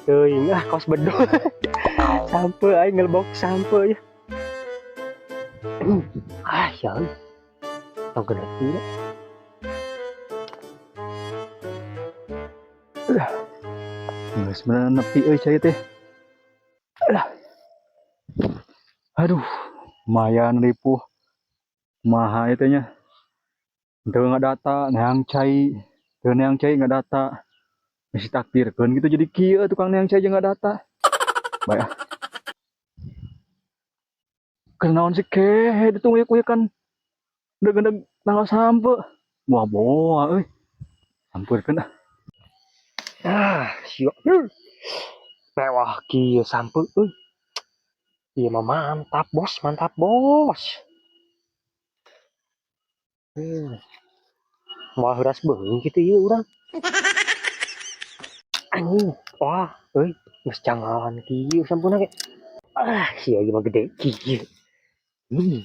Teuing ah, kaos bedul. Sampeu aing ngelbok sampeu ya. Ah, ya. Tong gede kieu. Geus bener nepi euy cai teh. Alah. Aduh, lumayan ripuh. Kumaha ieu teh nya. Teu ngadata neang cai, teu neang cai ngadata. Geus ditakdirkeun gitu jadi kieu tukang neang cai jeung ngadata. Bae ah. Keur naon sih kehed itu nguyek-nguyekan. Deg-deg tanggal sampeu. Wah boa euy. Sampeurkeun ah. Ah, sia. Mewah kieu sampeu euy. Ieu mah mantap, Bos, mantap, Bos. Moal heuras beung kitu ieu urang. Anjing, wah, euy, geus cangalan kieu sampeuna ge. Ah, sia ieu mah gede kieu.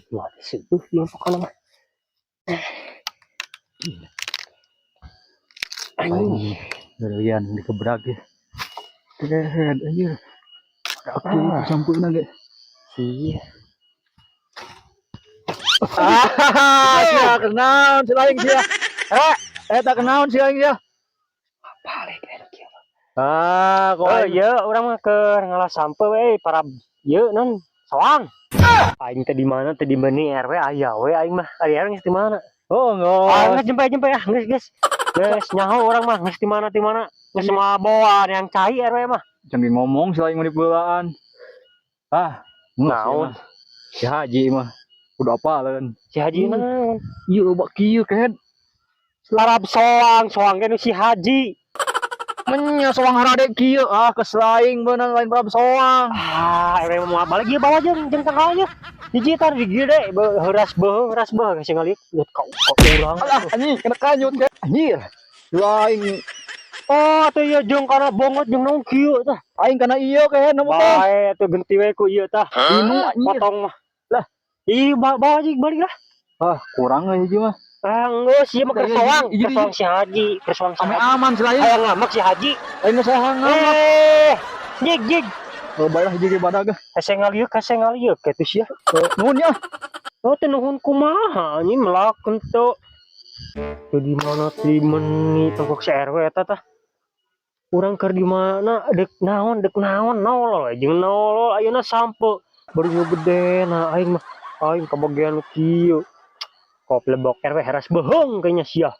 Moal diseueuh ieu pokona mah. Anjing. Ngerian dikebrag ya. Kehed anjir. Aku sampeuna ge. Sia. Ah, sia kenaon si lain sia. Eh, eta kenaon si lain sia. Balik anu kieu. Ah, kok Oh iya, urang mah keur ngalah sampeu we para ieu non soang. Aing teh di mana teh di meuni RW aya we aing mah. Ari RW geus di mana? Oh, Ah, enggak. geus jempe-jempe ah, geus geus. Geus nyaho urang mah geus di mana di mana. Geus moal bawa yang cai RW mah. Jangan ngomong si lain mah di beulaan. Ah, Naon? Si Haji mah udah apalan. Si Haji naon? Iya loba kieu kehed. Larab soang, soang ge nu si Haji. Menya soang harade kieu ah keslaing beunang lain berapa soang. Ah, RW mah moal balik ieu bawa jeung jeung tanggal ieu. Hiji tar di gede heuras beuh, heuras beuh geus ngaliuk ka urang. Alah anjing kena kanyut ke. Anjir. Lain Oh, atuh ieu jeung kana bongot jeung naon kieu tah. Aing kana ieu kehed nemu teh. Bae atuh genti we ku ieu tah. Inu anjir. Potong mah. Lah. Ih, bawa aja balik lah. Ah, kurang euy hiji mah. Ah, geus ieu mah keur Iya, soang, iya, keur soang si Haji, keur soang si Ame Haji. aman si lain. Hayang ngamak si Haji. Lain saya ngamak. Eh, jig jig. Oh, bae lah hiji ge badag. Hese ngaliuk kitu sia. Nuhun ya. Oh, teh nuhun kumaha anjing melak henteu. Teu di mana di meni tongkok si RW eta tah. Urang keur di mana dek naon nolol we jeung nolol ayeuna sampeu. Baru nu gede nah aing mah aing kabagian nu kieu. Kop lebok RW heras beuheung kayaknya sia.